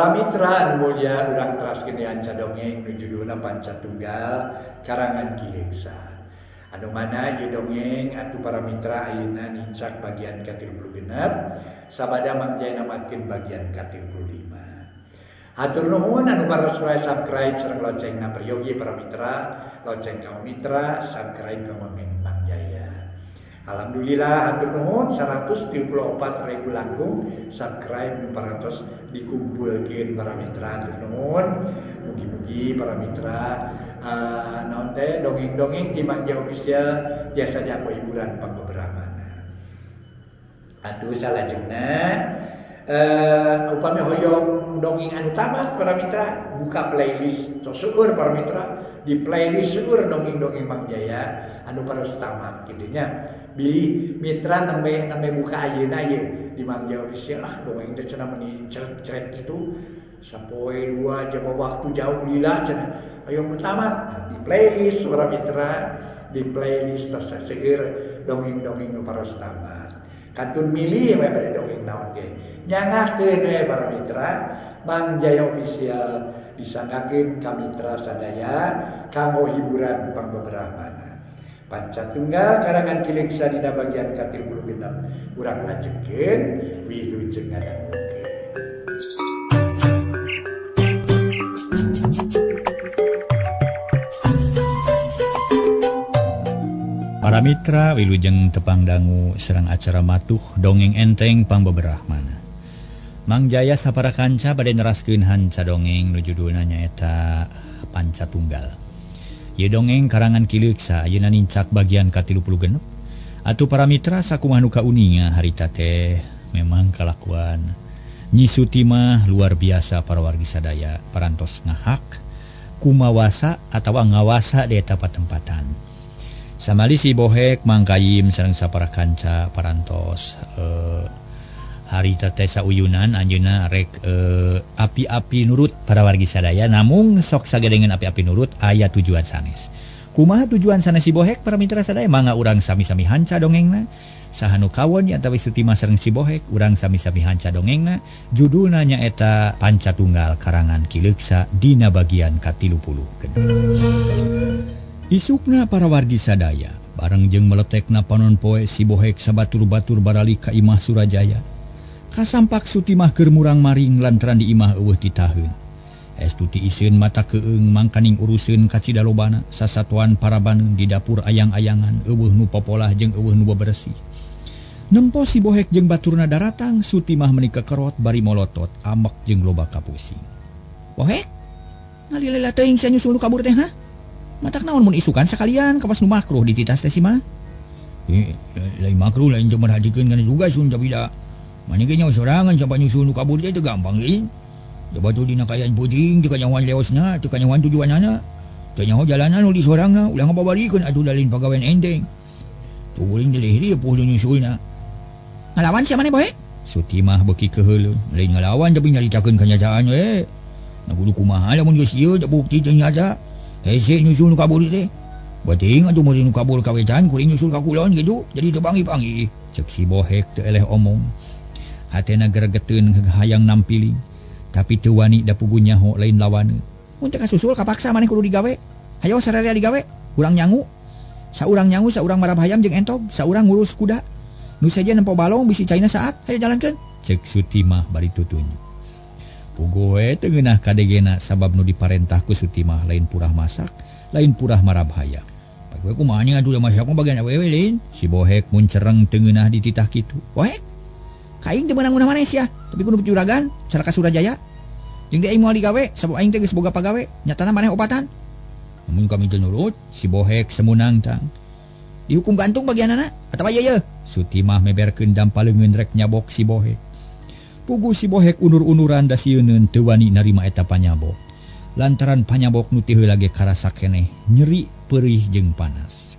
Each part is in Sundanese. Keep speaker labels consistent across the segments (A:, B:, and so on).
A: Para mitra anu mulya urang teraskeun hanca dongeng nu judulna Panca Tunggal karangan Ki Leuksa. Anu mana ieu dongeng atuh para mitra ayeuna nincak bagian ka-36 sabada Mang Jaya namatkeun bagian ka-35. Hatur nuhun anu paros subscribe sareng loncengna peryogi para mitra, lonceng kaum mitra, subscribe ka Mang Jaya. Alhamdulillah hatur nuhun 134.000 langkung subscribe nu parantos dikumpulkeun para mitra, hatur nuhun. Mugi-mugi para mitra naon teh dongeng-dongeng ti Mang Jaya Official tiasa dianggo hiburan pangbeberahmana. Atuh salajengna upami hoyong dongeng anu tamat para mitra buka playlist tos seueur para mitra di playlist seueur dongeng-dongeng Mang Jaya anu paros tamat kitu nya. Bilih mitra nembe buka ayeuna ye di Mang Jaya Official, ah dongeng teh cenah meuni ceret-ceret kitu sapoe dua jam waktu jauh lila cenah ayo tamat. Nah, di playlist para mitra di playlist tos seueur dongeng-dongeng nu paros tamat. Kantun milih we bade dongeng naon ge. Nyangakeun we para mitra Mang Jaya Official disanggakeun ka mitra sadaya kanggo hiburan pangbeberahmana. Panca Tunggal karangan Ki Leuksa dina bagian ka-36 urang lajengkeun wilujeng ngadangukeun.
B: Para mitra wilujeng tepang dangu serang acara matuh dongeng enteng pangbeberahmana. Mang Jaya sapara kanca bade neraskeun hanca dongeng nu judulna nyaeta Panca Tunggal. Ieu dongeng karangan Ki Leuksa ayeuna nincak bagian ka-36. Atuh para mitra sakumaha nu kauninga harita teh memang kalakuan Nyi Sutimah luar biasa para wargi sadaya parantos ngahak kumawasa atawa ngawasa di eta patempatan. Samali si Bohek Mang Kayim sareng sapara kanca parantos harita teh sauyunan anjeunna rek api-api nurut para wargi sadaya namung sok sagedengeun api-api nurut aya tujuan sanes. Kumaha tujuan sanes si Bohek para mitra sadaya mangga urang sami-sami hanca dongengna. Saha nu kawon nya atawi Sutimah sareng si Bohek urang sami-sami hanca dongengna judulna nyaeta Panca Tunggal karangan Ki Leuksa dina bagian ka-30. Isukna para wargi sadaya bareng jeung meletekna panon poe si Bohek sabatur-batur baralik ka imah Surajaya. Kasampak Sutimah keur murang-maring lantaran di imah eueuh titaheun. Estuti iseun mata keung mangkaning uruseun kacidalobana sasatuan parabaneun di dapur ayang-ayangan eueuh nu popolah jeung eueuh nu bebersih. Nempo si Bohek jeung baturna daratang Sutimah meuni kekerot bari molotot amek jeung loba kapusing. Bohek, ngalila teuing sia nyusul nu kabur teh ha? Matak naon mun isukan sakalian kawas nu makruh di titas teh si mah.
C: Lain makruh lain jeung merhatikeun kana juga sun sabida. Mane ge nyaho sorangan sampai nyusul nu kabur teh teu gampang lain. Coba tuh dina kaayaan peuting teu kanyahoan leosna, teu kanyahoan tujuanana. Teu nyaho jalanan nu di sorangna ulah ngababarikeun atuh da lain pagawean enteng. Tuh kuring teh leuwih ripuh nyusulna.
B: Ngalawan sia maneh Bohek?
C: Sutimah beuki keuheuleun, lain ngalawan tapi nyaritakeun kanyataan we. Na kudu kumaha lamun geus ieu teu bukti teu nyata. Hese nyusul nu kabur teh. Bating atuh mun nu kabur ka wetan kuring nyusul ka kulon kitu jadi teu panggih-panggih.
B: Ceuk si Bohek teu eleh omong. Hatena geregeteun hayang nampiling tapi teu wani da pugu nyaho lain lawaneun. Mun teh kasusul kapaksa maneh kudu digawe. Hayo sararea digawe, urang nyangu. Saurang nyangu, saurang marab hayam jeung entog, saurang ngurus kuda. Nu sejen nempo balong bisi caina saat, hayo jalankeun. Ceuk Sutimah bari tutunjuk. Pugu we teu ngeunah kadegena sabab nu diparentah ku Sutimah lain purah masak, lain purah marab hayam.
C: Bae kumaha nya atuh masak mah bagian awewe lain.
B: Si Bohek mun cereng teu ngeunah dititah kitu. Bohek, ka aing teu meunang ngunah maneh sia, tapi kudu juragan cara ka Surajaya. Jeung di aing moal digawe sabab aing teh geus boga pagawe, nyatana maneh obatan.
C: Mun kami teu nurut,
B: si Bohek semunang tang. Dihukum gantung bagianana atawa ieu ye. Sutimah meberkeun dampaleungeun rek nyabok si Bohek. Pugu si Bohek unur-unuran da sieuneun teu wani narima eta panyabok. Lantaran panyabok nu ti heula ge karasa keneh nyeri, perih jeung panas.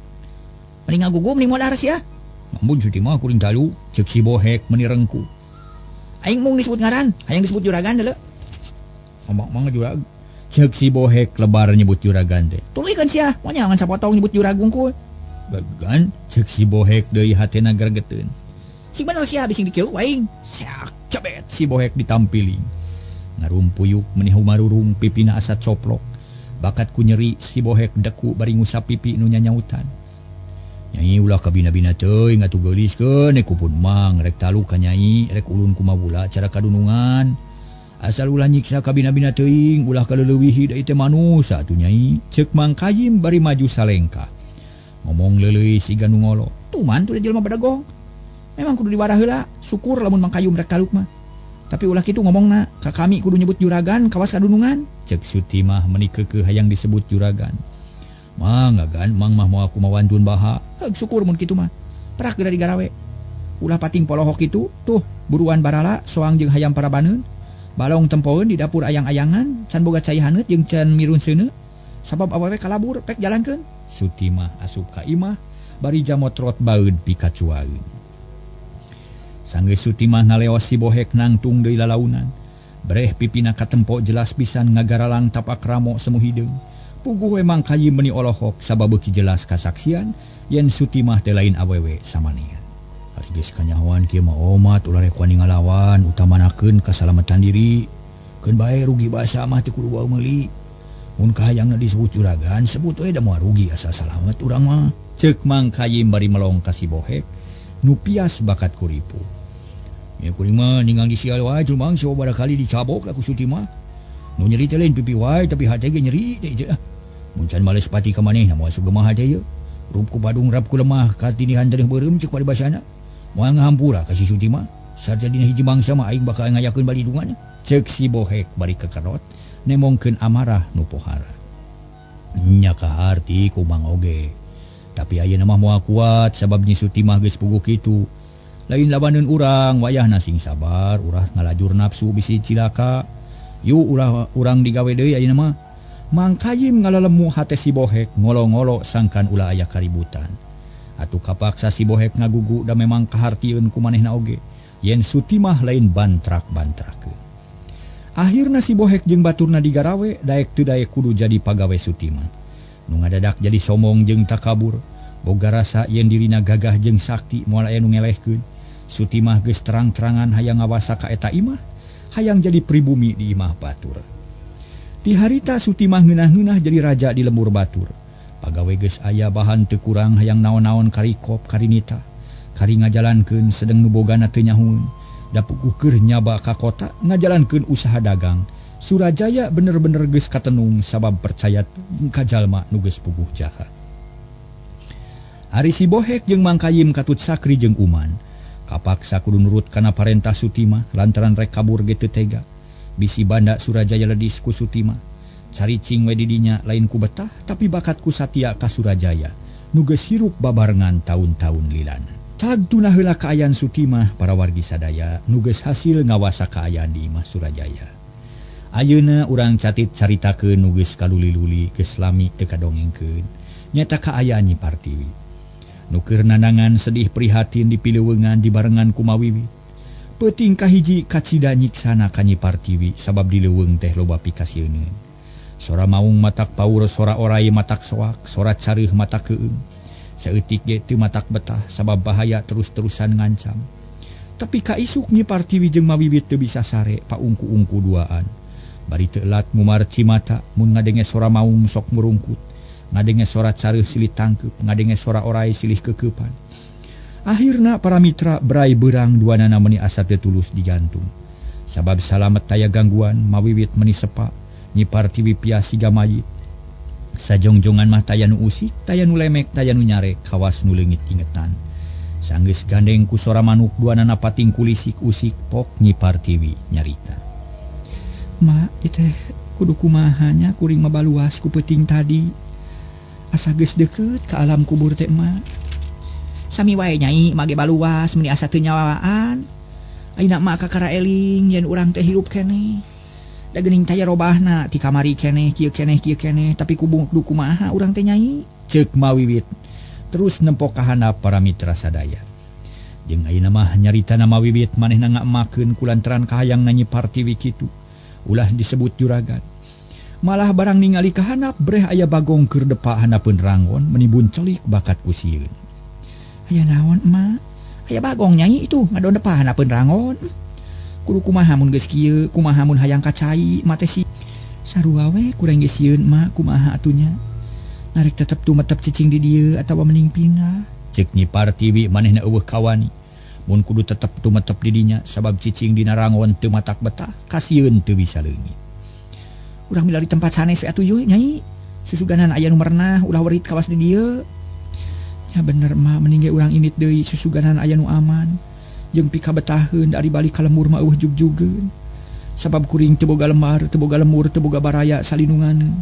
B: Mending ngagugum ning modar sia.
C: Ampun Sutimah kuring talu,
B: ceuk si Bohek meuni rengku. Aing mung disebut ngaran, hayang disebut juragan deuleu.
C: Amang mah jurag.
B: Ceuk si Bohek lebar nyebut juragan teh. Tuluykeun sia, moal ngan sapotong nyebut jurag wungkul.
C: Bagan,
B: ceuk si Bohek deui hatena gregeteun. Sing bener sia bising dikieu ku aing. Seak cebet si Bohek ditampiling. Ngarumpuyuk meni humarurung pipina asa coplok. Bakat ku nyeri si Bohek deku bari ngusap pipi nu nyanyautan. Nyai ulah kabina-bina teuing atuh geuliskeun ku pun mang rek taluk ka nyai rek ulun kumabula cara kadunungan. Asal ulah nyiksa kabina-bina teuing ulah kaleulewihi da ieu teh manusa atuh nyai. Ceuk Mang Kayim bari maju salengkah. Ngomong leuleuy siga nu ngolo.
C: Tuman tuh jelema badagong. Memang kudu diwarah heula, syukur lamun Mang Kayum rek taluk mah. Tapi ulah kitu ngomongna, ka kami kudu nyebut juragan kawas kadunungan.
B: Ceuk Sutimah meuni keukeuh hayang disebut juragan. Mang agan mang mah moal kumawantun baha.
C: Heug syukur mun kitu mah. Perak geura digarawe. Ulah pating polohok kitu, tuh buruan barala soang jeung hayam parabaneun. Balong tempoeun di dapur ayang-ayangan, can boga cai haneut jeung can mirun seuneu. Sabab awewe kalabur pek jalankeun.
B: Sutimah asup ka imah bari jamotrot baeud pikacuaeun. Sanggeus Sutimah ngaleos si Bohek nangtung deui lalaunan. Breh pipina katempo jelas pisan ngagaralang tapak ramo semu hideung. Puguh we Mang Kayim meuni olohok sabab beuki jelas kasaksian yen Sutimah teh lain awewe samanean. Ari geus kanyahoan kieu mah omat ulah rek wani ngalawan utamanakeun kasalamatan diri. Keun bae rugi basa mah teu kudu bau meuli. Mun kahayangna disebut juragan sebut we da moal rugi asa salamet urang mah. Ceuk Mang Kayim bari melong ka si Bohek nu pias bakat kuripu.
C: Ya kuring mah ningang di sial wae jelema sababaraha kali dicabok lah ku Sutimah. Nu nyeri teh lain pipi wae tapi hate ge nyeri teh ieu. Mun can males pati ka manehna moal sugemah hate ieu. Rup ku badung rap ku lemah katinihan teh beureum ceuk paribasana. Moal ngahampura ka si Sutimah. Sarta dina hiji mangsa mah aing bakal ngayakeun balidungan.
B: Ceuk si Bohek bari kekerot nemongkeun amarah nu pohara. Nya kaharti ku Mang oge. Tapi ayeuna mah moal kuat sabab Nyi Sutimah geus puguh kitu. Lain lawaneun urang wayahna sing sabar urah ngalajur nafsu bisi cilaka. Yu ulah urang digawe deui ayeuna mah. Mang Kayim ngalalemu hate si Bohek ngolo-ngolo sangkan ulah aya kaributan. Atuh kapaksa si Bohek ngagugu da memang kahartieun ku manehna oge yen Sutimah lain bantrak-bantrakeun. Akhirna si Bohek jeung baturna digarawe daek teu daek kudu jadi pagawe Sutimah. Nu ngadadak jadi somong jeung takabur, boga rasa yen dirina gagah jeung sakti moal aya nu ngelehkeun. Sutimah geus terang-terangan hayang ngawasa ka eta imah, hayang jadi pribumi di imah batur. Ti harita Sutimah ngeunah-ngeunah jadi raja di lembur batur. Pagawe geus aya bahan teu kurang hayang naon-naon karikop karinita. Kari ngajalankeun sedeng nu bogana teu nyahueun. Da puguh keur nyaba ka kota ngajalankeun usaha dagang. Surajaya bener-bener geus katenung sabab percaya ka jalma nu geus puguh jahat. Ari si Bohek jeung Mang Kayim katut Sakri jeung Uman. Kapaksa kudu nurut kana parentah Sutimah lantaran rek kabur ge teu tega. Bisi banda Surajaya ledis ku Sutimah. Caricing we di dinya lain ku betah tapi bakat ku satia ka Surajaya nu geus hirup babarengan taun-taun lilana. Tag tunah heula kaayaan Sutimah para wargi sadaya nu geus hasil ngawasa kaayaan di imah Surajaya. Ayeuna urang catit caritakeun nu geus kaluli-luli geus lami teu kadongengkeun. Nyata kaayaan Nyi Partiwi. Nu keur nandangan sedih prihatin di pileuweungan dibarengan ku Mawiwi. Peuting kahiji kacida nyiksana ka Nyi Partiwi sabab di leuweung teh loba pikasieuneun. Sora maung matak paur, sora orai matak soak, sora careuh matak keung. Saeutik ge teu matak betah sabab bahaya terus-terusan ngancam. Tapi kaisuk Nyi Partiwi jeung Mawiwi teu bisa sare paungku-ungku duaan. Bari teu elat ngumar cimata mun ngadenge sora maung sok murungkut. Ngadenge sora careuh silih tangkeup, ngadenge sora orai silih kekeupan. Akhirna para mitra berai beurang duanana meuni asa teu tulus di jantung. Sabab salamet taya gangguan, Mawiwit meuni sepa, Nyi Partiwi pias siga mayit. Sajongjongan mah taya nu usik, taya nu lemek, taya nu nyarek, kawas nu leungit ingetan. Sanggeus gandeng ku sora manuk duanana pating kulisik usik pok Nyi Partiwi nyarita.
C: Ma, ieu teh kudu kumaha nya kuring mah baluas ku peuting tadi. Asa geus deukeut ka alam kubur teh emak. Sami wae nyai mage baluas meuni asa teu nyawaan. Ayeuna emak kakara eling yen urang teh hirup keneh. Da geuning taya robahna ti kamari keneh kieu keneh kieu keneh tapi kudu kumaha urang teh nyai.
B: Ceuk Mawiwit terus nempok ka handap para mitra sadaya. Jeung ayeuna mah nyaritana Mawiwit manehna ngamakeun kulantaran kahayang Nyi Partiwi kitu. Ulah disebut juragan. Malah barang ningali ka handap breh aya bagong keur depa handapeun ranggon meuni buncelik bakat ku sieun.
C: Aya naon emak? Aya bagong nyai itu ngadon depa handapeun ranggon. Kudu kumaha mun geus kieu, kumaha mun hayang ka cai mah teh si sarua we kurang geus sieun mah kumaha atunya. Narek tetep tumetep cicing di dieu atawa mending pindah.
B: Cek Nyi Partiwi manehna eueuh kawani. Mun kudu tetep tumetep di dinya sabab cicing dina rangon teu matak betah, kasieun teu bisa leungit.
C: Urang milari tempat sanes we atuh yeuh Nyai. Susuganan aya nu merenah ulah werit kawas di dieu. Ya bener mah mending ge urang indit deui susuganan aya nu aman. Jeung pikabetaheun dari balik ka lemur mah eueuh jugjugeun. Sabab kuring teu boga lembar, teu boga lemur, teu boga baraya salindunganeun.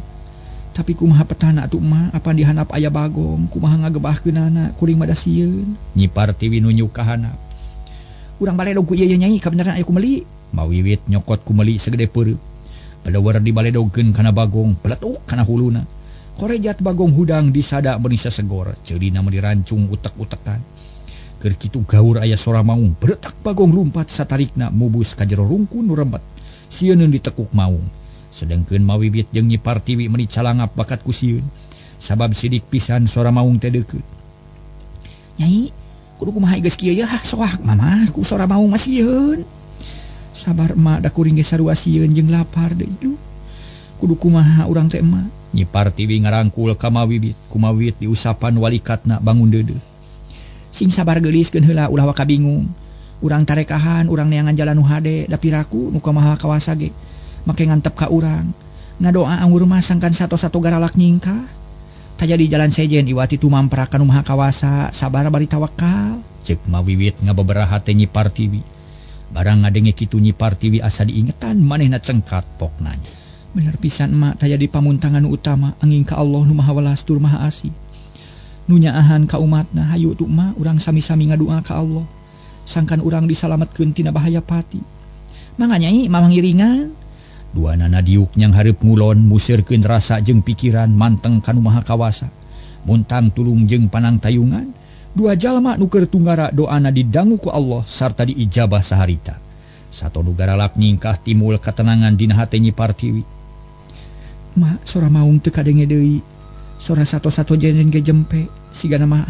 C: Tapi kumaha petana atuh mah apan dihandap aya bagong, kumaha ngagebahkeunana kuring mah da sieun.
B: Nyi Partiwi nunjuk ka handap.
C: Urang baledog ku ieu Nyai kabeneran aya kumeli.
B: Mawiwit nyokot kumeli segede peureub. Balewar dibaledogkeun kana bagong, peletuk kana huluna. Korejat bagong hudang disada meuni sasegor, ceurina meuni rancung utek-utekan. Keur kitu gaur aya sora maung, beretak bagong lumpat satarikna mubus ka jero rungkun nu rembet. Sieuneun ditekuk maung. Sedengkeun Mawiwit jeung Nyi Partiwi meuni calangap bakat ku sieun. Sabab sidik pisan sora maung teh deukeut.
C: Nyai, kudu kumaha geus kieu yeuh soak mama ku sora maung mah sieun. Sabar emak da kuring ge sarua sieun jeung lapar deui duh. Kudu kumaha urang teh emak.
B: Nyi Partiwi ngarangkul ka Mawiwit, ku Mawiwit diusapan walikatna bangun deudeuh.
C: Sing sabar geulis keun heula ulah waka bingung. Urang tarekahan, urang neangan jalan nu hade, da piraku nu kumaha kawasa ge. Make ngantep ka urang. Ngadoa anggur mah sangkan sato-sato garalak nyingkah. Tajadi jalan sejen iwati tumamprak ka nu maha kawasa, sabar bari tawakal.
B: Ceuk Mawiwit ngababaraha teh Nyi Partiwi. Barang ngadenge kitu Nyi Partiwi asa diingetan manehna cengkat pokna.
C: Bener pisan emak taya di pamuntangan nu utama angin ka Allah nu maha welas tur maha asih. Nu nyaahan ka umatna hayu tu emak urang sami-sami ngadua ka Allah. Sangkan urang disalametkeun tina bahaya pati. Mangga Nyai mamang iringan.
B: Duanana diuk nyang hareup ngulon musirkeun rasa jeung pikiran manteng ka nu maha kawasa. Muntang tulung jeung panangtayungan, dua jalma nu keur tunggara doana didangu ku Allah sarta diijabah saharita. Sato nu garalak nyingkah timul katenangan dina hate Nyi Partiwi.
C: Mak sora maung teu kadenge deui. Sora sato-sato jenen ge jempe sigana mah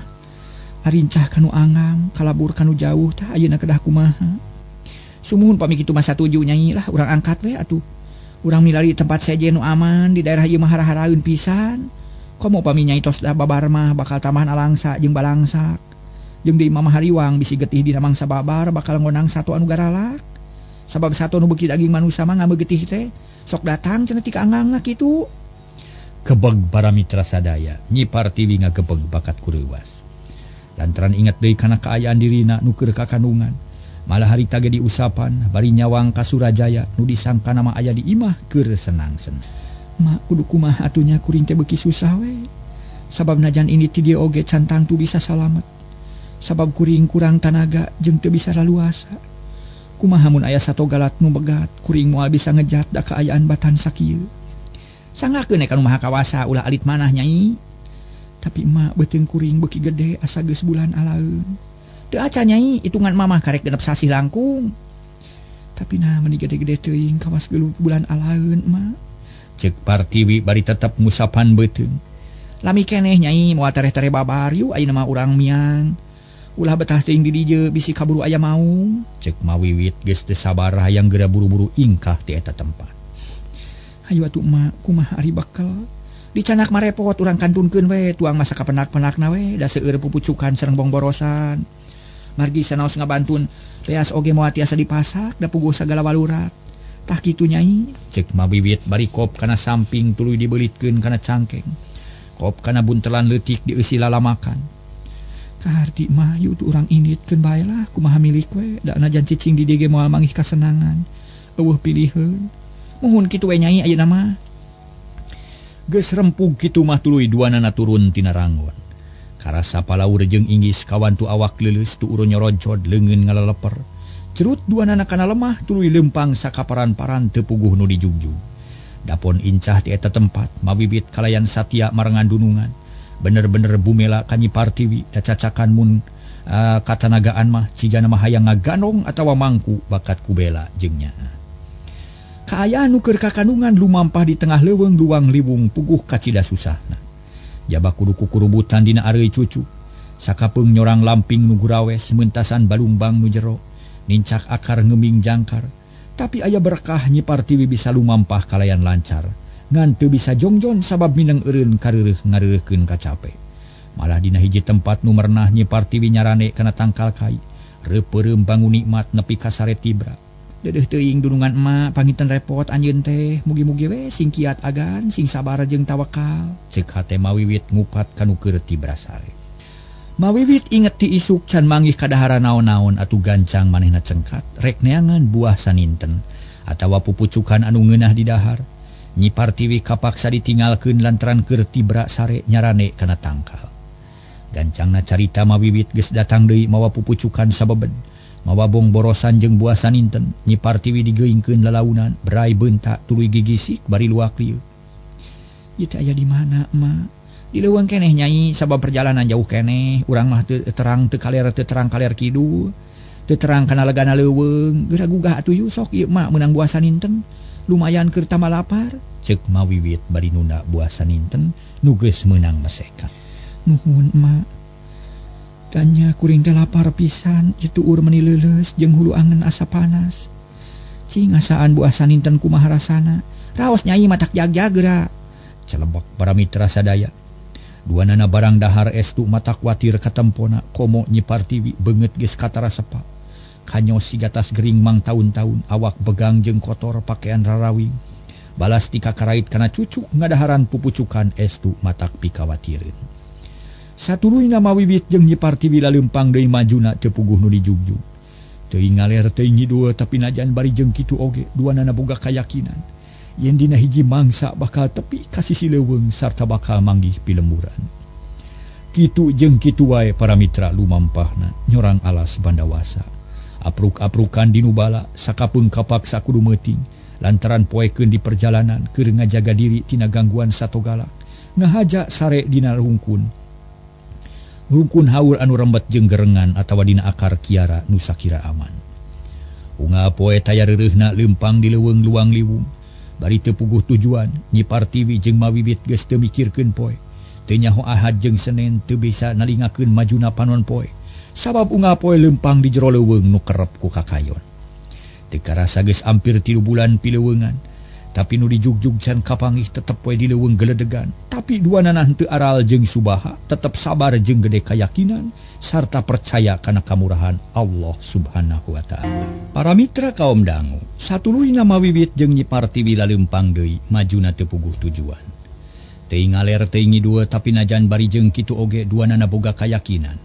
C: arincah kanu angang, kalabur kanu jauh tah ayeuna kedah kumaha. Sumuhun pami kitu mah satuju Nyai lah urang angkat we atuh. Urang milari tempat sejen nu aman di daerah ieu mah hara-haraeun pisan. Komo pami Nyai tos da babar mah bakal tambahan alangsa jeung balangsak. Jeung deui mamah hariwang bisi getih dina mangsa babar bakal ngonang sato anu garalak. Sabab sato nu beuki daging manusa mah ngambe getih teh sok datang cenah ti ka angangna kitu.
B: Kebeg para mitra sadaya, Nyi Partiwi ngagebeg bakat kureuwas. Lantaran inget deui kana kaayaan dirina nu keur kakandungan. Malah harita ge diusapan bari nyawang ka Surajaya nu disangkana mah aya di imah keur senang-senang.
C: Mak kudu kumaha atunya kuring teh beuki susah we. Sabab najan ini ti dieu oge can tangtu bisa salamet. Sabab kuring kurang tanaga jeung teu bisa laluasa. Kumaha mun aya sato galat nu begat, kuring moal bisa ngejat da kaayaan batan sakieu. Sanggakeun ka nu maha kawasa ulah alit manah Nyai. Tapi emak beuteung kuring beuki gede asa geus bulan alaeun. Teu acan Nyai, hitungan mamah karek genep sasih langkung. Tapi nah meuni gede-gede teuing kawas geus bulan alaeun emak.
B: Ceuk Partiwi bari tetep ngusapan beuteung.
C: Lami keneh Nyai moal tereh-tereh babar yuk ayeuna mah urang miang. Ulah betah teuing di dieu bisi kaburu aya maung.
B: Ceuk Mawiwit geus teu sabar hayang geura buru-buru ingkah ti eta tempat.
C: Hayu atuh emak kumaha ari bekel. Dicanak mah repot urang kantunkeun we tuang masa kapenak-penakna we da seueur pupucukan sareng bongborosan. Margi sanaos ngabantun beas oge moal tiasa dipasak da puguh sagala walurat. Tah kitu Nyai.
B: Ceuk Mawiwit bari kop kana samping tuluy dibeulitkeun kana cangkeng. Kop kana buntelan leutik dieusi lalamakan.
C: Kaharti mah yu tu urang inditkeun bae lah kumaha milik we da najan cicing di dieu ge moal manggih kasenangan. Eueuh piliheun. Muhun kitu we Nyai ayeuna mah.
B: Geus rempug kitu mah tuluy duanana turun tina ranggon. Karasa palaur jeung inggis kawantu awak leuleus tuur nyoroncod leungeun ngaleleper. Cerut duanana kana lemah tuluy leumpang sakaparan-paran teu puguh nu dijugjug. Dapon incah ti eta tempat Mawiwit kalayan satia marengan dunungan. Bener-bener bumela ka Nyi Partiwi da cacakan mun katanagaan mah cigana mah hayang ngaganong atawa mangku bakat kubela jeung nyaah. Kaayaan nu keur kakandungan lumampah di tengah leuweung luang liwung puguh kacida susahna. Jaba kudu kukurubutan dina areuy cucu. Sakapeung nyorang lamping nu gurawes meuntasan balumbang nu jero, nincak akar ngeming jangkar. Tapi aya berkah Nyi Partiwi bisa lumampah kalayan lancar. Ngan teu bisa jongjon sabab mineng eureun kareureuk ngareureukkeun kacape. Malah dina hiji tempat nu merenah Nyi Partiwi nyarane kana tangkal kai. Reupeureum bangun nikmat nepi ka sare tibra. Dedeuh teuing dunungan emak panginten repot anjeun teh, mugi-mugi we sing kiat agan, sing sabar jeung tawakal. Ceuk hate mawiwit ngupat kanu keur tibra sare. Mawiwit inget ti isuk can manggih kadahara naon-naon atuh gancang manehna cengkat, rek neangan buah saninten atawa pupucukan anu ngeunah di dahar. Nyi Partiwi kapaksa ditinggalkeun lantaran keur tibra sare nyarane kana tangkal. Gancangna carita mawiwit geus datang deui mawa pupucukan sabebed, mawa bongborosan jeung buah saninten. Nyi Partiwi digeuingkeun lalaunan, berai beunta tuluy gigisik bari luak lieu. Ieu teh aya di mana, Emak? Di leuweung keneh Nyai, sabab perjalanan jauh keneh, urang mah teu terang teu kaler teu terang kaler kidul, teu terang kana legana leuweung, geura gugah atuh yu sok ieu mah meunang buah saninten, lumayan keur tambah lapar. Ceuk mawiwit bari nunda buah saninten nu geus meunang mesekan. Nuhun Emak. Danya kuring teh lapar pisan, ieu tuur meuni leuleus jeung hulu angen asa panas. Cing asaan buah saninten kumaha rasana? Raos Nyai matak jagjag geura. Celebak para mitra sadaya. Duanana barang dahar estu matak watir katempona komo Nyi Partiwi beungeut geus katara sepa. Kanyos sigatas gering mang taun-taun, awak begang jeung kotor pakaian rarawing. Balas ti kakarait kana cucuk ngadaharan pupucukan estu matak pikawatireun. Satuluyna mawiwit jeung Nyi Partiwi laleumpang deui majuna teu puguh nu dijugjug. Teuing ngaler teuing ngidul tapi najan bari jeung kitu oge duanana boga kayakinan yen dina hiji mangsa bakal tepi ka sisi leuweung sarta bakal manggih pilemburan. Kitu jeung kitu wae para mitra lumampahna nyorang alas Bandawasa. Apruk-aprukan dinu bala sakapeung kapaksa kudu meuting lantaran poekeun di perjalanan keur ngajaga diri tina gangguan satogalak. Ngahaja sare dina rungkun. Rungkun haur anu rembet jeung gerengan atawa dina akar kiara nu sakira aman. Unggal poe taya reureuhna leumpang di leuweung luang liwung. Bari teu puguh tujuan, Nyi Partiwi jeung mawiwit geus teu mikirkeun poe. Teu nyaho Ahad jeung Senen teu bisa nalingakeun majuna panon poe. Sabab unggal poe leumpang di jero leuweung nu kerep ku kakayon. Teu karasa geus ampir 3 bulan pileuweungan, tapi nu dijugjug can kapanggih tetep poe di leuweung geledegan. Tapi duanana henteu aral jeung subaha, tetep sabar jeung gede kayakinan sarta percaya kana kamurahan Allah Subhanahu wa taala. Para mitra kaum dangu, satuluyna mawiwit jeung Nyi Partiwi laleumpang deui majuna teu puguh tujuan. Teuing ngaler teuing ngidul tapi najan bari jeung kitu oge duanana boga kayakinan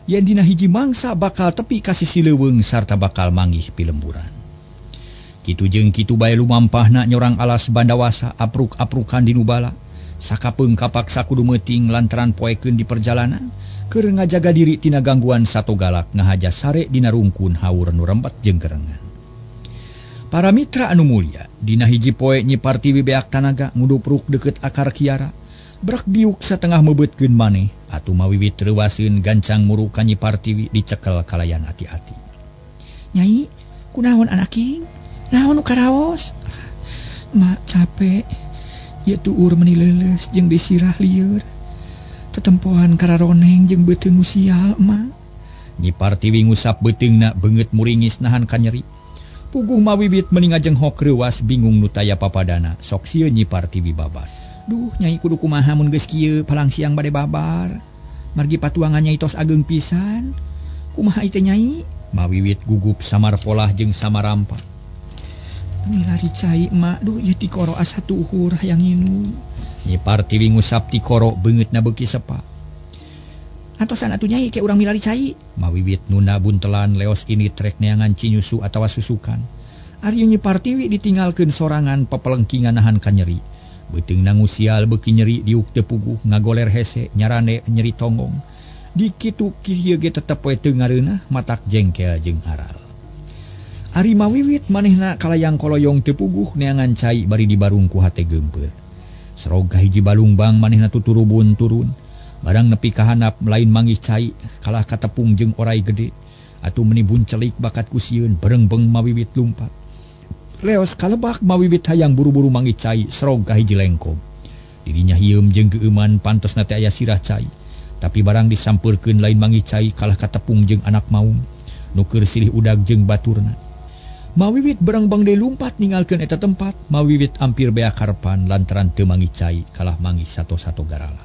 B: yen dina hiji mangsa bakal tepi ka sisi leuweung sarta bakal manggih pilemburan. Kitu jeung kitu bae lumampahna nyorang alas Bandawasa apruk-aprukan dinu bala. Sakapeung kapaksa kudu meuting lantaran poekeun di perjalanan keur ngajaga diri tina gangguan satogalak ngahaja sare dina rungkun haur nu rempet jeung gerengan. Para mitra anu mulia, dina hiji poe Nyi Partiwi beak tanaga ngudupruk deukeut akar kiara. Brak biuk satengah meubeutkeun maneh atuh mawiwit reuwaseun gancang muru ka Nyi Partiwi dicekel kalayan ati-ati. Nyai, kunaon anaking? Naon nu karaos? Mak capek. Ieu tuur meuni leuleus jeung disirah lieur. Tetempohan kararoneng jeung beuteung nu sial, Mak. Nyi Partiwi ngusap beuteungna beungeut muringis nahan kanyeri. Puguh mawiwit meuni ngajenghok reuwas bingung nu taya papadana. Sok sieun Nyi Partiwi babar. Duh, Nyai kudu kumaha mun geus kieu palang siang bade babar. Margi patuangan Nyai tos ageung pisan. Kumaha ieu teh Nyai? Mawiwit gugup samar polah jeung samarampa. Milari cai emak, duh ieu tikoro asa tuhur hayang nginum. Nyi Partiwi ngusap tikoro beungeutna beuki sepa. Antosan atuh Nyai ke urang milari cai. Mawiwit nunda buntelan leos ini trek neangan cinyusu atawa susukan. Ari Nyi Partiwi ditinggalkeun sorangan pepelengkingan nahan kanyeri. Beuteungna ngusial beuki nyeri diuk teu puguh ngagoler hese nyarane nyeri tonggong. Dikitu kieu ge tetep we teu ngareunah matak jengkel jeung aral. Ari mawiwit manehna kalayang koloyong teu puguh neangan cai bari dibarung ku hate geumpeur. Serog ka hiji balungbang manehna tuturubun turun. Barang nepi ka handap lain manggih cai kalah katepung jeung orai gede. Atuh meuni buncelik bakat ku sieun berengbeng mawiwit lumpat. Leos kalebak mawiwit hayang buru-buru manggih cai serog ka hiji lengkob. Dirinya hieum jeung geueuman pantesna teh aya sirah cai. Tapi barang disampeurkeun lain manggih cai kalah katepung jeung anak maung. Nu keur silih udag jeung baturna. Mawiwit berengbang deui lumpat ninggalkeun eta tempat, mawiwit ampir beak karepan lantaran teu mangi cai kalah mangi sato-sato garala.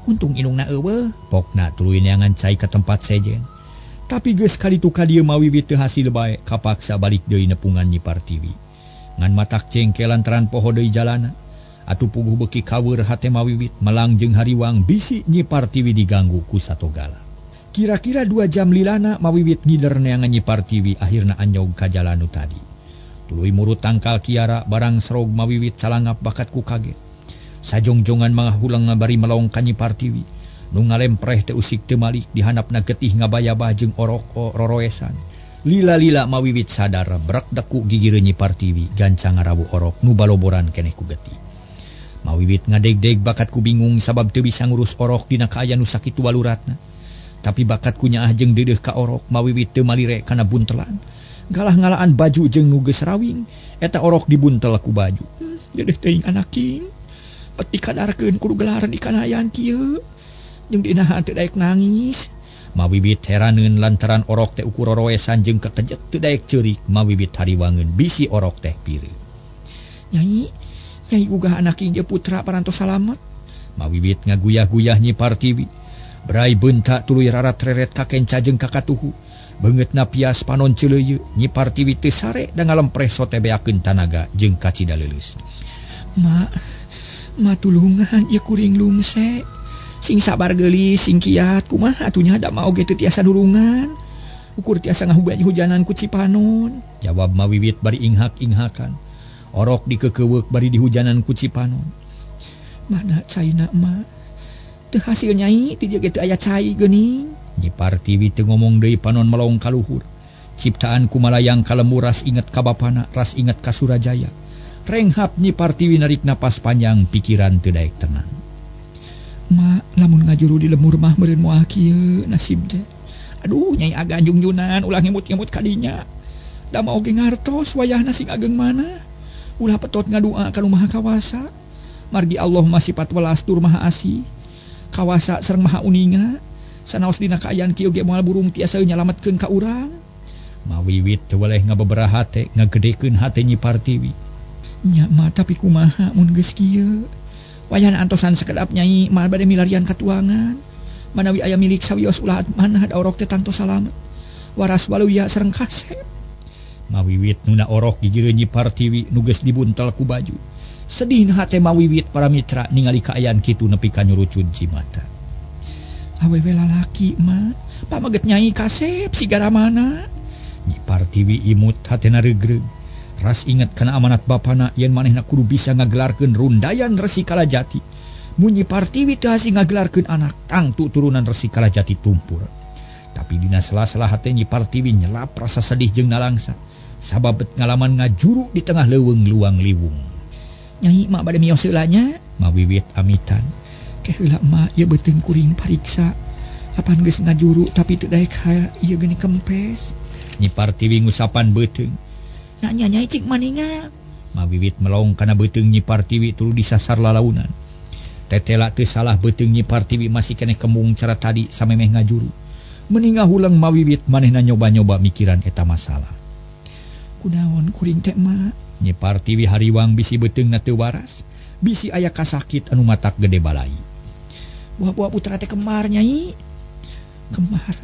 B: Untung indungna eueuh, pokna tuluy neangan cai ka tempat sejen. Tapi geus kaditu ka dieu mawiwit teu hasil bae, kapaksa balik deui nepungan Nyi Partiwi. Ngan matak cengke lantaran poho deui jalana. Atuh puguh beuki kaweur hate mawiwit melang jeung hariwang bisi Nyi Partiwi diganggu ku satogala. Kira-kira 2 jam lilana mawiwit ngider neangan Nyi Partiwi akhirna anyog ka jalan nu tadi. Tuluy murut tangkal kiara barang serog mawiwit calangap bakat ku kaget. Sajongjongan mangahulang bari melong ka Nyi Partiwi. Nu ngalempreh teu usik teu malik dihandapna getih ngabayabah jeung orok roroesan. Lila-lila mawiwit sadar brek deku gigireun Nyi Partiwi gancang ngarawu orok nu baloboran keneh ku getih. Mawiwit ngadeg-deg bakat ku bingung sabab teu bisa ngurus orok dina kaayaan nu sakitu waluratna. Tapi bakat ku nyaah jeung deudeuh ka orok mawiwit teu malire kana buntelan. Galah ngalaan baju jeung nu geus rawing, eta orok dibuntel ku baju. Deudeuh teuing anaking. Pet dikadarkeun kudu gelaran di kanayan kieu. Jeung dinaha teu daek nangis. Mawiwit heraneun lantaran orok teh ukur roroesan jeung kekejet teu daek ceurik, mawiwit hariwangeun bisi orok teh pireut. Nyai, nyai gugah anaking jeung putra parantos salamet. Mawiwit ngaguyah-guyah Nyi Partiwi. Brai bentak tuluy rarat reret ka kenca jeung ka katuhu. Beungeutna pias panon ceuleuyeu, Nyi Partiwi teu sare da ngalempreh sote beakeun tanaga jeung kacida leuleus.
C: Ma, ma tulungan ieu kuring lungse. Sing sabar geulis, sing kiat, kumaha atuh nya da mah oge teu tiasa nulungan. Ukur tiasa ngahujan-hujanan ku Cipanon.
B: Jawab mawiwit bari inghak-inghakan. Orok dikekeuweuk bari dihujanan ku Cipanon.
C: Mana caina ma? Teu hasil nyai, ti dieu ge teu aya cai geuning.
B: Nyi Partiwi teu ngomong deui panon melong ka luhur. Ciptaan ku malayang ka lembur ras inget ka bapana, ras inget ka Surajaya. Renghap Nyi Partiwi narik napas panjang pikiran teu daek tenang.
C: Ma, lamun ngajuru di lemur mah meureun moal kieu nasib teh. Aduh, nyai aga jungjungan ulah ngemut-ngemut ka dinya. Da mah oge ngartos wayahna sing ageng mana. Ulah petot ngadua ka nu Maha Kawasa. Margi Allah mah sifat welas tur Maha Asih. Kawasa sareng Maha Uninga. Sanaos dina kaayaan kieu ge moal burung tiasa nyalametkeun ka urang.
B: Mawiwit teu weleh ngabeberaha hate, ngagedekeun hate Nyi Partiwi.
C: Nya mah tapi kumaha mun geus kieu. Wayahna antosan sakedap nyai mah bade milarian katuangan. Manawi aya milik sawios ulah manah da orok teh tangtos salamet. Waras waluya sareng kasep.
B: Mawiwit nuna orok gigireun Nyi Partiwi nu geus dibuntel ku baju. Sedih hate mawiwit para mitra ningali kaayaan kitu nepi ka nyurucud cimata.
C: Awewe lalaki mah pamaget nyai kasep sigara mana.
B: Nyi Partiwi imut hatena regreg. Ras inget kana amanat bapana yen manehna kudu bisa ngagelarkeun rundayan Resi Kalajati. Mun Nyi Partiwi teu hasi ngagelarkeun anak, tangtu turunan Resi Kalajati tumpur. Tapi dina sela-sela hate Nyi Partiwi nyelap rasa sedih jeung nalangsa. Sabab bet ngalaman ngajuru di tengah leuweung luang liwung.
C: Nyai mak bade mios heula nya?
B: Mawiwit amitan.
C: Ke heula mak ieu beuteung kuring pariksa. Apan geus ngajuru tapi teu daek ieu geuning kempes.
B: Nyi Partiwi ngusapan beuteung.
C: Nanya nyai cik maninga.
B: Mawiwit melong kana beuteung Nyi Partiwi tuluy disasar lalaunan. Tetela teu salah beuteung Nyi Partiwi masih keneh kembung cara tadi samemeh ngajuru. Meninga huleng mawiwit manehna nyoba-nyoba mikiran eta masalah.
C: Kunaon kuring teh mak?
B: Nyi Partiwi hariwang bisi beuteungna teu waras, bisi aya kasakit anu matak gede balai.
C: Buah-buah putra teh kemar nyai. Kemar.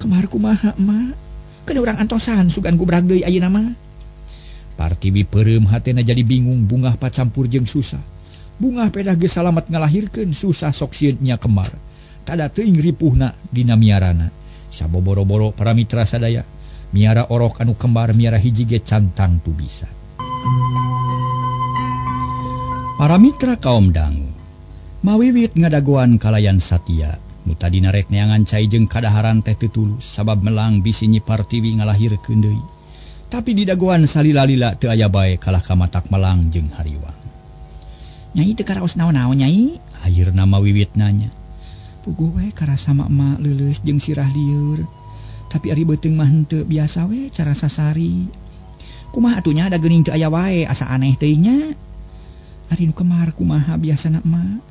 C: Kemar kumaha mak? Keun urang antosan sugan gubrag deui ayeuna mah.
B: Partiwi peureum hatena jadi bingung bungah pacampur jeung susah. Bungah pedah geus salamet ngalahirkeun susah sok sieun nya kemar. Tada teuing ripuhna dina miarana. Saboboro-boro para mitra sadaya, miara orok anu kembar miara hiji ge can tangtu bisa. Para mitra kaum dangu, mawiwit ngadagoan kalayan satia. Nu tadina rek neangan cai jeung kadaharan teh teu tulus sabab melang bisi Nyi Partiwi ngalahirkeun deui. Tapi didagoan salila-lila teu aya bae kalah ka matak melang jeung hariwang.
C: Nyai teu karaos naon-naon nyai?
B: Ayeuna mawiwit nanya.
C: Puguh we karasa mak leuleus jeung sirah lieur. Tapi ari beuteung mah henteu biasa we cara sasari. Kumaha atuh nya da geuning teu aya wae asa aneh teuing nya. Ari nu kemar kumaha biasana emak?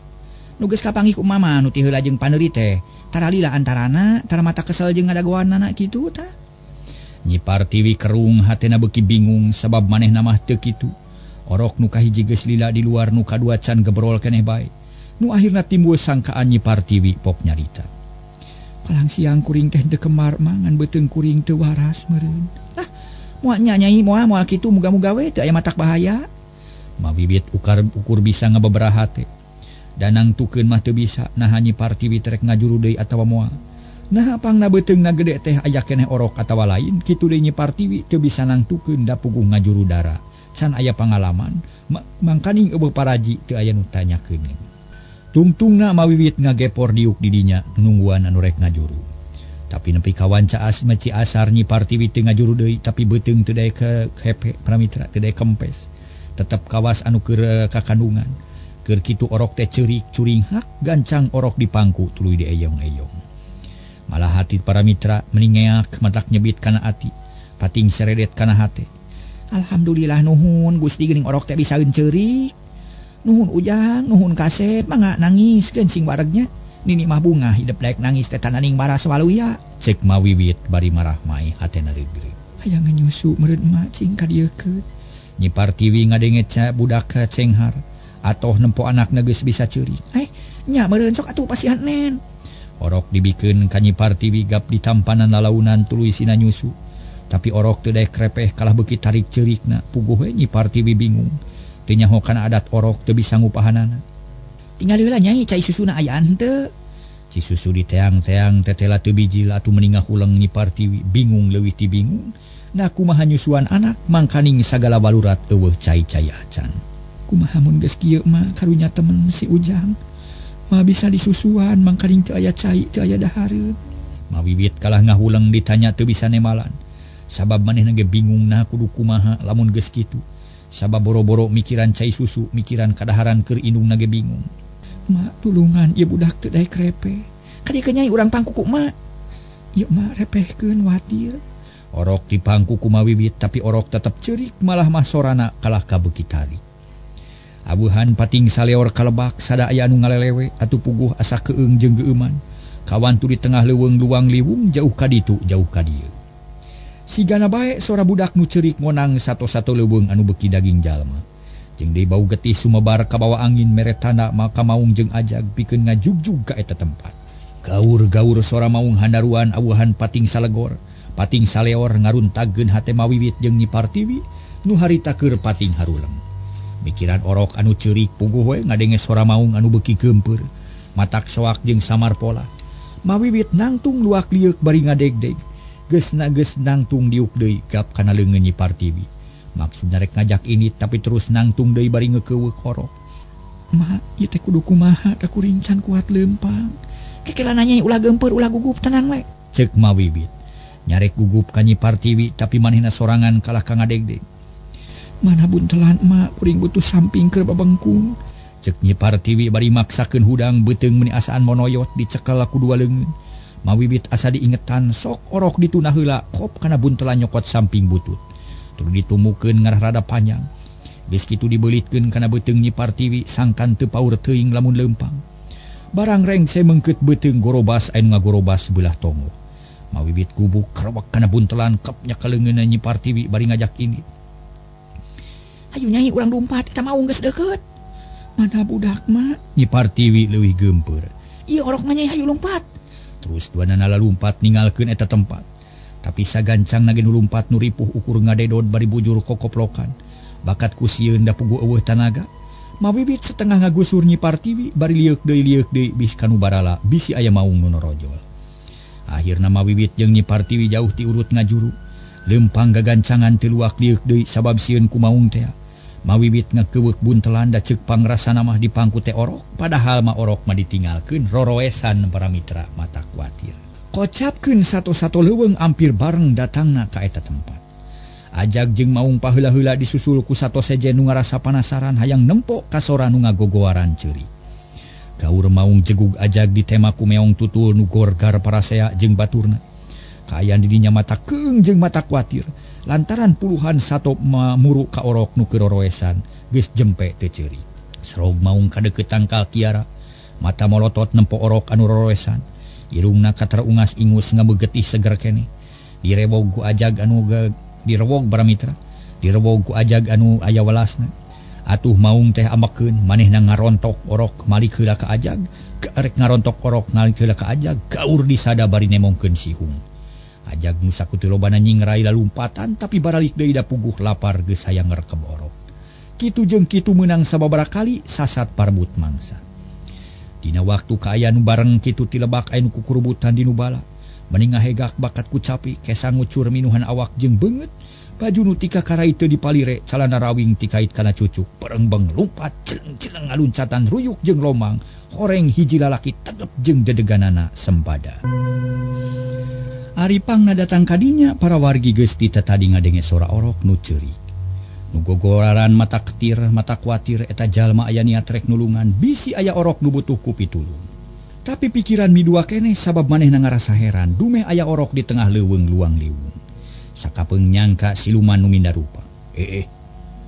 C: Nu geus kapanggih ku mama nu ti heula jeung paneuri teh. Tara lila antarana, tara mata kesel jeung ngadagoanana kitu tah.
B: Nyi Partiwi kerung hatena beuki bingung sabab manehna mah teu kitu. Orok nu kahiji geus lila di luar nu kadua can gebrol keneh bae. Nu akhirna timbul sangkaan Nyi Partiwi pok nyarita.
C: Palang siang kuring teh teu kemar mangan beuteung kuring teu waras meureun. Lah, moal nya nyai moal moal kitu muga-muga we teu aya matak bahaya.
B: Mawiwit ukar ukur bisa ngababaraha teh. Danang tukeun mah teu bisa naha Nyi Partiwi terek ngajuru deui atawa moal. Nah pangna beuteungna gede teh aya keneh orok atawa lain kitu deui Nyi Partiwi teu bisa nangtukeun da puguh ngajuru dara. Can aya pangalaman, mangkaning eueuh paraji teu aya nu tanyakeun. Tungtungna mawiwit ngagepor diuk di dinya nungguan anu rek ngajuru. Tapi nepi ka wanca meci asar Nyi Partiwi teu ngajuru deui tapi beuteung teu daek hepe pramitra teu daek kempes. Tetep kawas anu keur kakandungan. Keur kitu orok teh ceurik curinghak gancang orok dipangku tuluy dieyong-eyong. Malah hati para mitra meningeak matak nyebit kana ati, pating seredet kana hate.
C: Alhamdulillah nuhun Gusti geuning orok teh bisa ceurik. Nuhun Ujang, nuhun Kasep, mangga nangis keun sing waregnya. Nini mah bunga hidup daek nangis teh tananing baras waluya.
B: Cek mawiwit bari marah mai hatena reugreug.
C: Hayang nyusu meureun emak cing ka dieukeun.
B: Nyi Partiwi ngadenge ca budak cenghar atoh nempo anakna geus bisa ceurik.
C: Nya meureun sok atuh pasihan nen.
B: Orok dibikeun ka Nyi Partiwi gap ditampanan lalaunan tuluy sina nyusu. Tapi orok teu daek repeh kalah beuki tarik ceurikna. Puguh we Nyi Partiwi bingung. Teu nyaho kana adat orok teu bisa ngupahanana.
C: Tinggal heula nyai cai susuna aya henteu.
B: Ci susu diteang-teang tetela teu bijil atuh meuni ngahuleng Nyi Partiwi bingung leuwih ti bingung. Nah kumaha nyusuan anak mangkaning sagala balurat eueuh cai-cai acan.
C: Kumaha mun geus kieu mah karunya temen si Ujang. Mah bisa disusuan mangkaning teu aya cai teu aya dahareun.
B: Mawiwit kalah ngahuleng ditanya teu bisa nemalan. Sabab manehna ge bingung nah kudu kumaha lamun geus kitu. Sabab boro-boro mikiran cai susu, mikiran kadaharan keur indungna ge bingung.
C: Ma tulungan ieu budak teu daek repe. Kadieu nyai urang pangku ku ma. Ieu mah repehkeun watir.
B: Orok dipangku ku mawiwit tapi orok tetep ceurik malah mah sorana kalah ka beuki tarik. Abuhan pating saleor kalebak sada aya anu ngalelewe atuh puguh asa keung jeung geueuman. Kawantu di tengah leuweung luang liwung jauh ka ditu jauh ka dieu. Sigana bae sora budak nu ceurik ngonang sato-sato leuweung anu beuki daging jalma. Jeung deui bau getih sumebar kabawa angin mere tanda maka maung jeung ajag pikeun ngajugjug ka eta tempat. Gaur-gaur sora maung handaruan awuhan pating salegor, pating saleor ngaruntagkeun hate mawiwit jeung Nyi Partiwi nu harita keur pating haruleng. Mikiran orok anu ceurik puguh we ngadenge sora maung anu beuki geumpeur, matak soak jeung samar pola. Mawiwit nangtung luak lieuk bari ngadegdeg. Geus na geus nangtung diuk deui gap kana leungeun Nyi Partiwi. Maksudna rek ngajak ini tapi terus nangtung deui bari ngeukeukeuh orok.
C: Ma, ieu teh kudu kumaha da kuring can kuat leumpang. Kekelana nyai ulah geumpeur ulah gugup tenang we.
B: Ceuk mawiwit. Nyarek gugup ka Nyi Partiwi tapi manehna sorangan kalah ka ngadegdeg.
C: Mana buntelan ma kuring butuh samping keur babengkung.
B: Ceuk Nyi Partiwi bari maksakeun hudang beuteung meuni asaan monoyot dicekel ku dua leungeun. Mawiwit asa diingetan sok orok dituna heula kop kana buntelan nyokot samping butut. Tur ditumukeun ngarah rada panjang. Geus kitu dibeulitkeun kana beuteung Nyi Partiwi sangkan teu paur teuing lamun leumpang. Barang rengse meungkeut beuteung gorobas anu ngagorobas beulah tonggoh. Mawiwit gubuk karewek kana buntelan kep nyekel leungeunna Nyi Partiwi bari ngajak ini.
C: Hayu nyai urang lumpat eta maung geus deukeut. Mana budak mah?
B: Nyi Partiwi leuwih geumpeur.
C: Ieu orok mah nyai hayu lumpat.
B: Terus duanana lalumpat ninggalkeun eta tempat. Tapi sagancang nage nu lumpat nu ripuh ukur ngadedod bari bujur kokoplokan. Bakat ku sieun da puguh eueuh tanaga. Mawiwit setengah ngagusur Nyi Partiwi bari lieuk deui bis kanu barala bisi aya maung nu norojol. Akhirna mawiwit jeung Nyi Partiwi jauh ti urut ngajuru. Leumpang gagancangan teu luak lieuk deui sabab sieun ku maung teh. Mawiwit ngakeuweuk buntelan da ceuk pangrasana mah dipangku teh orok, padahal mah orok mah ditinggalkeun roroesan para mitra mata kuatir. Kocapkeun sato-sato leuweung ampir bareng datangna ka eta tempat. Ajag jeung maung paheula-heula disusul ku sato sejen nu ngarasa panasaran hayang nempo ka sora nu ngagogoaran ceurik. Gaur maung jegug ajag ditema ku meong tutul nu gorgar parasea jeung baturna. Kaayaan di dinya mata keung jeung mata kuatir. Lantaran puluhan sato muru ka orok nu keur roroesan geus jempe teu ceurik. Serog maung kadeukeut tangkal kiara, mata molotot nempo orok anu roroesan. Irungna katara ungas-ingus ngabegetih seger keneh. Direwog ku ajag anu direwog para mitra. Direwog ku ajag anu aya welasna. Atuh maung teh ambekeun manehna ngarontok orok malik heula ka ajag, rek ngarontok orok malik heula ka ajag, gaur disada bari nemongkeun sihung. Ajag nu sakutu lobana nyingrai lalumpatan tapi baralik deui da puguh lapar geus hayang ngrekeb orok. Kitu jeung kitu meunang sababaraha kali sasat parbut mangsa. Dina waktu kaaya nu bareng kitu tilebak aya nu kukurubutan di nu bala. Meni ngahegak bakat ku capi, kesang ngucur minuhan awak jeung beungeut. Baju nu tika karai teu dipalire, calana rawing tikait kana cucuk. Perengbeng lumpat celeng-celeng ngaluncatan ruyuk jeung lomang. Horeng hiji lalaki tegep jeung dedeganana sembada. Ari pangna datang kadinya para wargi geus tadi ngadenge sora orok nu ceurik. Nu gogoraran mata ketir, mata kuatir eta jalma aya niat rek nulungan, bisi aya orok nu butuh ku pitulung. Tapi pikiran midua keneh sabab manehna ngarasa heran, dumeh aya orok di tengah leuweung luang liwung. Sakapeung nyangka siluman nu minda rupa.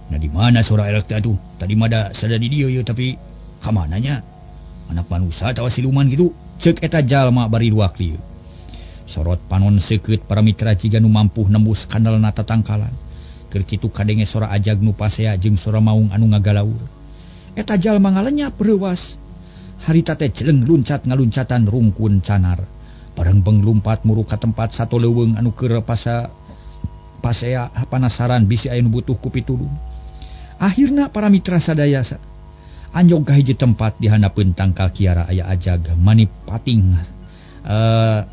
B: Nah di mana sora elek teh atuh? Tadi mah da sada di dieu yeuh tapi ka mana nya? Anak manusia atawa siluman kitu? Ceuk eta jalma bari luak lieu. Sorot panon seukeut para mitra jiga nu mampuh nembus kandalna tatangkalan. Keur kitu kadenge sora ajag nu pasea jeung sora maung anu ngagalaur. Eta jalma ngalenyap reuwas. Harita teh celeng luncat ngaluncatan rungkun canar. Parengbeng lumpat muru ka tempat sato leuweung anu keur pasea panasaran bisi aya nu butuh ku pitulung. Akhirna para mitra sadaya anjog ka hiji tempat di handapeun tangkal kiara aya ajag mani pating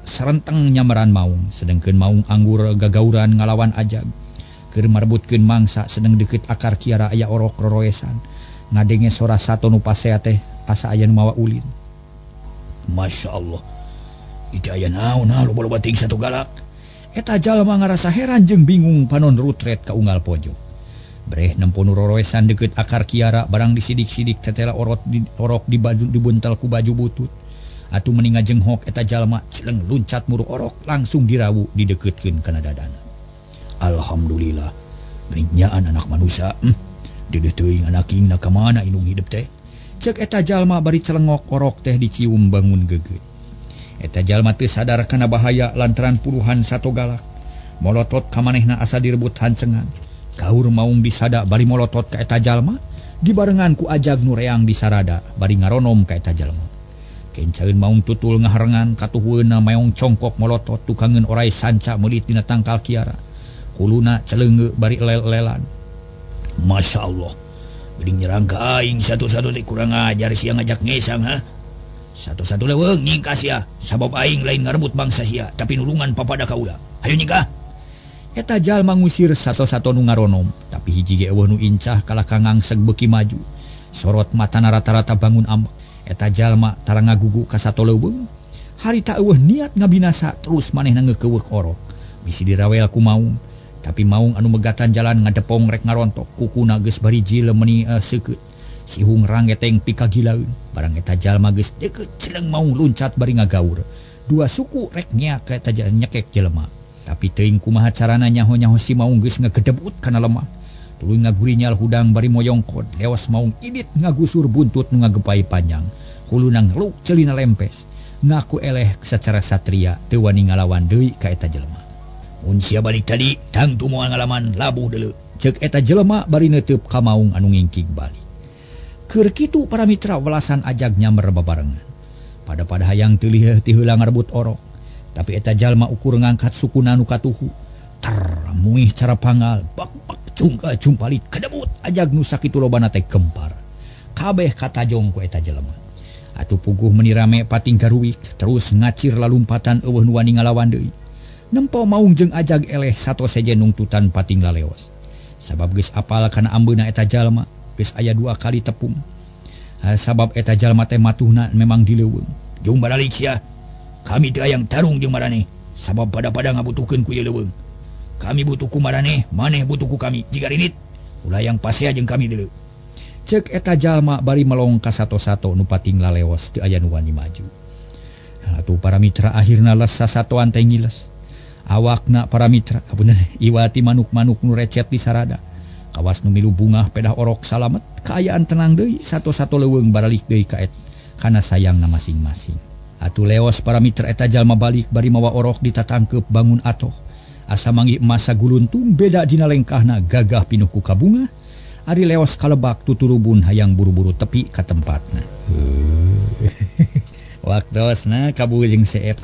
B: sarenteng nyamaran maung, sedengkeun maung anggur gagauran ngalawan ajag. Keur marebutkeun mangsa sedeng deukeut akar kiara aya orok roroesan. Ngadenge sora sato nu pasea teh asa aya nu mawa ulin. Masya Allah, itu aya naon loba-loba teuing satu galak. Eta jalma ngarasa heran jeung bingung panon rutret ka unggal pojok. Breh nempo nu roroesan deukeut akar kiara barang disidik-sidik tetela orok di baju dibuntal ku baju butut. Atuh meni ngajenghok eta jalma celeng luncat muru orok langsung dirawu didekeutkeun kana dadana. Alhamdulillah, berinyaan anak manusia. Deudeuh teuing anak ing na ka mana indung hidup teh. Ceuk eta jalma bari celengok orok teh dicium bangun gegeut. Eta jalma teu sadar kana bahaya lantaran puluhan sato galak. Molotot ka manehna asa direbut hancengan. Kaur maung disada bari molotot ka eta jalma, dibarengan ku ajag nu reang disarada bari ngaronom ka eta jalma. Kencaeun maung tutul ngaharengan katuhueuna maung congkok molotot tukangeun orai sanca meulit dina tangkal kiara. Kuluna celeungeu bari lel-lelan. Masya Allah, geuning nyerang ka aing satu-satu teh kurang ajar sia ngajak ngesang ha. Satu-satu leuweung nyingkah sia, sabab aing lain ngarebut bangsa sia, tapi nulungan papada kaula. Hayu nyingkah. Eta jalma ngusir satu-satu nu ngaronom, tapi hiji ge eueuh nu incah kalah ka ngangseg beuki maju. Sorot matana rata-rata bangun ambek. Eta jalma tara ngagugu ka sato leuweung. Harita eueuh niat ngabinasa terus manehna ngeukeukeuh orok. Bisi dirawel ku maung, tapi maung anu megatan jalan ngadepong rek ngarontok, kukuna geus barijil meuni seukeut. Sihung rangeteng pikagilaeun. Barang eta jalma geus deukeut celeng maung luncat bari ngagaur. Dua suku rek nyeak ka eta nyekek jelema. Tapi teuing kumaha carana nyaho-nyaho si maung geus ngagedebut kana lemah. Tuluy ngagurinyal hudang bari moyongkod. Lewas maung ibit ngagusur buntut nu ngagepai panjang. Huluna ngeluk celina lempes. Ngaku eleh secara satria teu wani ngalawan deui ka eta jelema. Mun sia balik tadi tangtu moal ngalaman labuh deuleu. Ceuk eta jelema bari neuteub ka maung anu ngingkig balik. Keur kitu para mitra welasan ajag nyamber babarengan. Pada-pada hayang teu ti heula ngarebut orok. Tapi eta jalma ukur ngangkat sukuna nu katuhu. Ter muih cara pangal, bak-bak cungka cumpalit kedebut ajag nu sakitu lobana teh gempar. Kabeh katajong ku eta jelema. Atuh puguh meuni rame pating garuwik, terus ngacir lalumpatan eueuh nu wani ngalawan deui. Nempo maung jeung ajag eleh sato sejen nungtutan pating laleos. Sabab geus apal kana ambeuna eta jalma, geus aya dua kali tepung. Sabab eta jalma teh matuhna memang di leuweung. Jung baralik sia. Kami teu hayang tarung jeung maraneh, sabab pada-pada ngabutuhkeun ku ieu leuweung. Kami butuh ku maraneh, maneh butuh ku kami. Jiga rinit, ulah yang pasea jeung kami deuleu. Ceuk eta jalma bari melong ka sato-sato nu pating laleos teu aya nu wani maju. Atuh para mitra akhirna les sasatoan teh ngiles. Awakna para mitra kabener iwati manuk-manuk nu recet di sarada. Kawas nu milu bungah pedah orok salamet, kaayaan tenang deui sato-sato leuweung baralik deui ka kana sayangna masing-masing. Atuh leos para mitra eta jalma balik bari mawa orok ditatangkeup bangun atoh. Asa manggih emas saguluntung beda dina lengkahna gagah pinuh ku kabunga. Ari leos kalebak tuturubun hayang buru-buru tepi ka tempatna. Waktosna kabul jeung seep.